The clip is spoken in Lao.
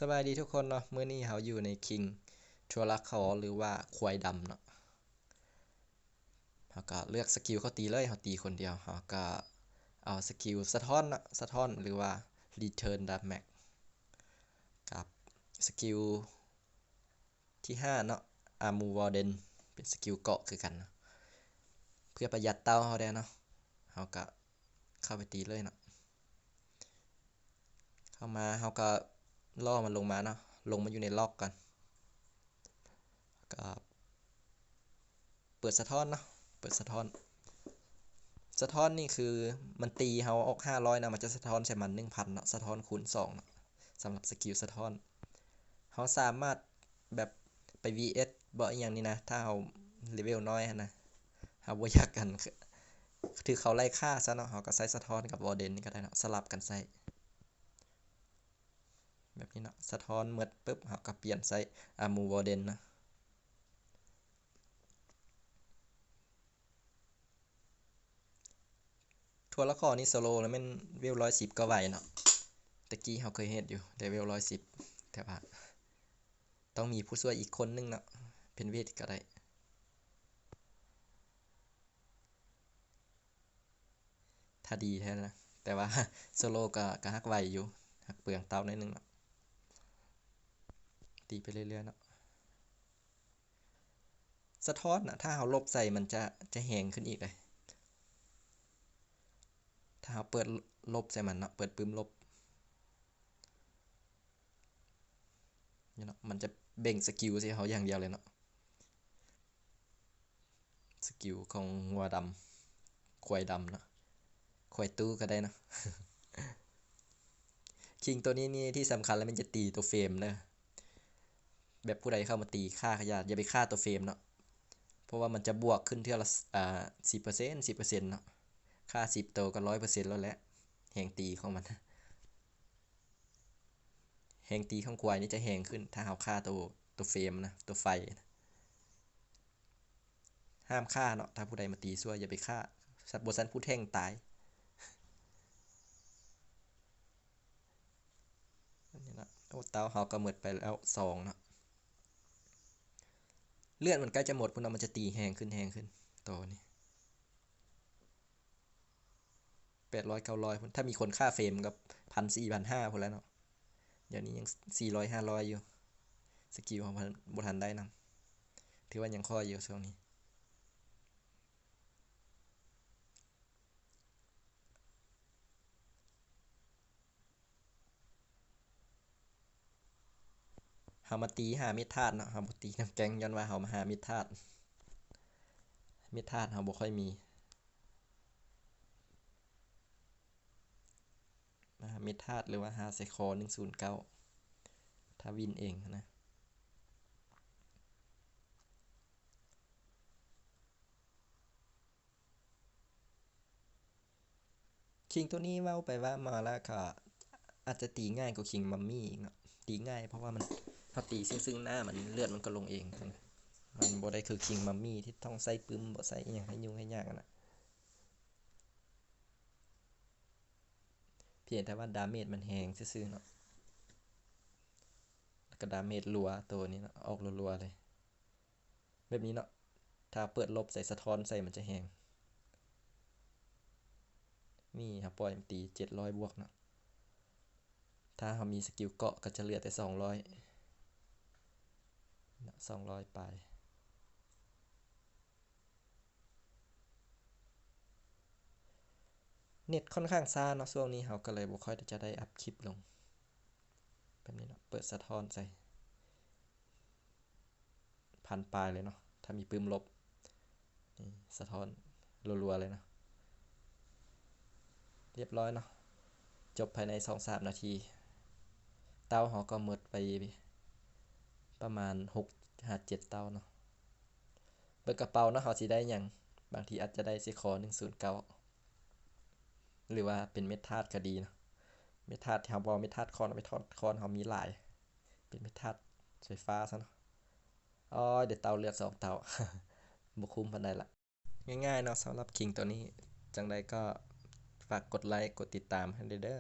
ສະບາຍດີທຸກຄົນເນາະ, ມື້ນີ້ເຮົາຢູ່ໃນຄິງທົວລະຄໍ ຫຼືວ່າຄວາຍດຳເນາະ. ເຮົາກໍເລືອກສະກິວເຂົ້າຕີເລີຍ, ເຮົາຕີຄົນດຽວ. ເຮົາກໍເອົາສະກິວສະທ້ອນເນາະ, ສະທ້ອນ ຫຼືວ່າ Return Damage ກັບສະກິວທີຫ້າເນາະ, Armor Warden ເປັນສະກິວເກາະຄືກັນເນາະ. ເພື່ອປະຢັດເຕົ້າເຮົາແດ່ເນາະ, ເຮົາກໍເຂົ້າໄປຕີເລີຍເນາະ. ເຂົ້າມາເຮົາກໍລໍມັນລົງມາເນາະ, ລົງມາຢູ່ໃນລັອກກ່ອນ. ກໍເປີດສະທ້ອນເນາະ, ເປີດສະທ້ອນ. ສະທ້ອນນີ້ຄືມັນຕີເຮົາອອກຫ້າຮ້ອຍນະ, ມັນຈະສະທ້ອນໃສ່ມັນໜຶ່ງພັນເນາະ, ສະທ້ອນຄູນສອງເນາະ. ສຳລັບສະກິວສະທ້ອນ ເຮົາສາມາດແບບໄປ ວີເອັສ ບໍ່ ອີ່ຫຍັງນີ້ນະ, ຖ້າເຮົາເລເວວນ້ອຍຫັ້ນນະ, ເຮົາບໍ່ຢາກກັນ ຖືກເຂົາໄລ່ຂ້າຊະເນາະ, ເຮົາກໍໃຊ້ສະທ້ອນກັບ Warden ນີ້ກໍໄດ້ເນາະ, ສະຫຼັບກັນໃຊ້ ແບບນີ້ເນາະ. ສະທ້ອນໝົດປຶບ ເຮົາກໍປ່ຽນໃຊ້ Armor Warden ເນາະ. ທົວລະຄໍນີ້ໂຊໂລແລ້ວແມ່ນເວວຮ້ອຍສິບກໍໄຫວເນາະ. ແຕ່ກີ້ເຮົາເຄີຍເຮັດຢູ່ ໄດ້ເວວຮ້ອຍສິບ ແຕ່ວ່າຕ້ອງມີຜູ້ຊ່ວຍອີກຄົນໜຶ່ງເນາະ, ເປັນເວດກໍໄດ້ ຖ້າດີແທ້ນະ. ແຕ່ວ່າໂຊໂລກໍ ກໍຮັກໄຫວຢູ່, ຮັກເປືອງເຕົ້າໜ້ອຍໜຶ່ງເນາະ. ຕີໄປເລື້ອຍໆເນາະ. ສະທ້ອນນະ ຖ້າເຮົາຫຼົບໃສ່ມັນຈະ ຈະແຮງຂຶ້ນອີກເລີຍ. ຖ້າເຮົາເປີດຫຼົບໃສ່ມັນເນາະ, ເປີດປຶ້ມຫຼົບນີ້ເນາະ, ມັນຈະເບັ່ງສະກິວໃສ່ເຮົາຢ່າງດຽວເລີຍເນາະ. ສະກິວຂອງງົວດຳ ຄວາຍດຳເນາະ, ຄວາຍຕູ້ກໍໄດ້ເນາະ. ຄິງໂຕນີ້ນີ້ທີ່ສຳຄັນແລ້ວແມ່ນຈະຕີໂຕເຟຣມເດີ. ແບບຜູ້ໃດເຂົ້າມາຕີຂ້າຂະຫຍາດ ຢ່າໄປຂ້າໂຕເຟຣມເນາະ, ເພາະວ່າມັນຈະບວກຂຶ້ນເທື່ອລະ ອ່າ ສິບເປີເຊັນ ສິບເປີເຊັນເນາະ. ຂ້າສິບໂຕກໍຮ້ອຍເປີເຊັນແລ້ວແຫຼະ, ແຮງຕີຂອງມັນ. ແຮງຕີຂອງຄວາຍນີ້ຈະແຮງຂຶ້ນ ຖ້າເຮົາຂ້າໂຕ ໂຕເຟຣມນະ, ໂຕໄຟນະ. ຫ້າມຂ້າເນາະ, ຖ້າຜູ້ໃດມາຕີຊ່ວຍຢ່າໄປຂ້າ, ສັດ ບໍ່ຊັ້ນຜູ້ແທງຕາຍ. ອັນນີ້ເນາະ, ໂອ້ ເຕົ້າເຮົາກໍໝົດໄປແລ້ວສອງເນາະ. ເລືອດມັນໃກ້ຈະໝົດພຸ້ນເນາະ, ມັນຈະຕີແຮງຂຶ້ນ ແຮງຂຶ້ນ ໂຕນີ້. ແປດຮ້ອຍ ເກົ້າຮ້ອຍພຸ້ນ, ຖ້າມີຄົນຂ້າເຟຣມກໍພັນສີ່ ພັນຫ້າພຸ້ນແຫຼະເນາະ. ດຽວນີ້ຍັງສີ່ຮ້ອຍ ຫ້າຮ້ອຍຢູ່, ສະກິວເຮົາບໍ່ທັນໄດ້ນຳ, ຖືວ່າຍັງຄ່ອຍຢູ່ຊ່ວງນີ້. ເຮົາມາຕີຫາເມັດທາດເນາະ, ເຮົາບໍ່ຕີນຳແກ້ງ ຍ້ອນວ່າເຮົາມາຫາເມັດທາດ, ເມັດທາດເຮົາບໍ່ຄ່ອຍມີ. ມາຫາເມັດທາດ ຫຼືວ່າຫາໄຊຄໍໜຶ່ງສູນເກົ້າ ຖ້າວິນເອງນະ. ຄິງໂຕນີ້ເວົ້າໄປເວົ້າມາແລ້ວກໍອາດຈະຕີງ່າຍກວ່າຄິງມັມມີອີກເນາະ, ຕີງ່າຍເພາະວ່າມັນ ເຮົາຕີຊຶ່ງໆໜ້າມັນ ເລືອດມັນກໍລົງເອງ, ມັນບໍ່ໄດ້ຄືຄິງມັມມີທີ່ຕ້ອງໃຊ້ປຶ້ມ ບໍ່ໃຊ້ອີ່ຫຍັງໃຫ້ຫຍຸ້ງໃຫ້ຍາກຫັ້ນນະ. ພຽງແຕ່ວ່າດາເມດມັນແຮງຊື່ໆເນາະ, ແລ້ວກໍດາເມດລັວ ໂຕນີ້ເນາະ ອອກລັວໆເລີຍ. ແບບນີ້ເນາະ, ຖ້າເປີດຫຼົບໃສ່ ສະທ້ອນໃສ່ ມັນຈະແຮງ. ນີ້ເຮົາປ່ອຍມັນຕີເຈັດຮ້ອຍບວກເນາະ, ຖ້າເຮົາມີສະກິວເກາະກໍຈະເຫຼືອແຕ່ສອງຮ້ອຍເນາະ, ສອງຮ້ອຍປາຍ. ເນັດຂ້ອນຂ້າງຊ້າເນາະ, ຊ່ວງນີ້ເຮົາກໍເລີຍບໍ່ຄ່ອຍຈະໄດ້ອັບຄລິບລົງ. ແບບນີ້ເນາະ, ເປີດສະທ້ອນໃສ່ ພັນປາຍເລີຍເນາະ, ຖ້າມີປຶ້ມຫຼົບ ນີ້ສະທ້ອນລັວໆເລີຍເນາະ. ຮຽບຮ້ອຍເນາະ, ຈົບພາຍໃນສອງສາມນາທີ. ເຕົ້າເຮົາກໍໝົດໄປປະມານຫົກຫາເຈັດເຕົ້າເນາະ. ເບິ່ງກະເປົາເນາະ, ເຮົາຊິໄດ້ຫຍັງ? ບາງທີອາດຈະໄດ້ໄຊຄໍໜຶ່ງສູນເກົ້າ ຫຼືວ່າເປັນເມັດທາດກໍດີເນາະ. ເມັດທາດທີ່ເຮົາບໍ່ເອົາເມັດທາດຄອນ, ເອົາໄປທອດຄອນ ເຮົາມີຫຼາຍ, ເປັນເມັດທາດໄຟຟ້າຊະເນາະ. ໂອ້ຍ ໄດ້ເຕົ້າເລືອດສອງເຕົ້າ ບໍ່ຄຸ້ມປານໃດລະ. ງ່າຍໆເນາະ ສຳລັບຄິງໂຕນີ້. ຈັ່ງໃດກໍຝາກກົດໄລ ກົດຕິດຕາມໃຫ້ເດີ.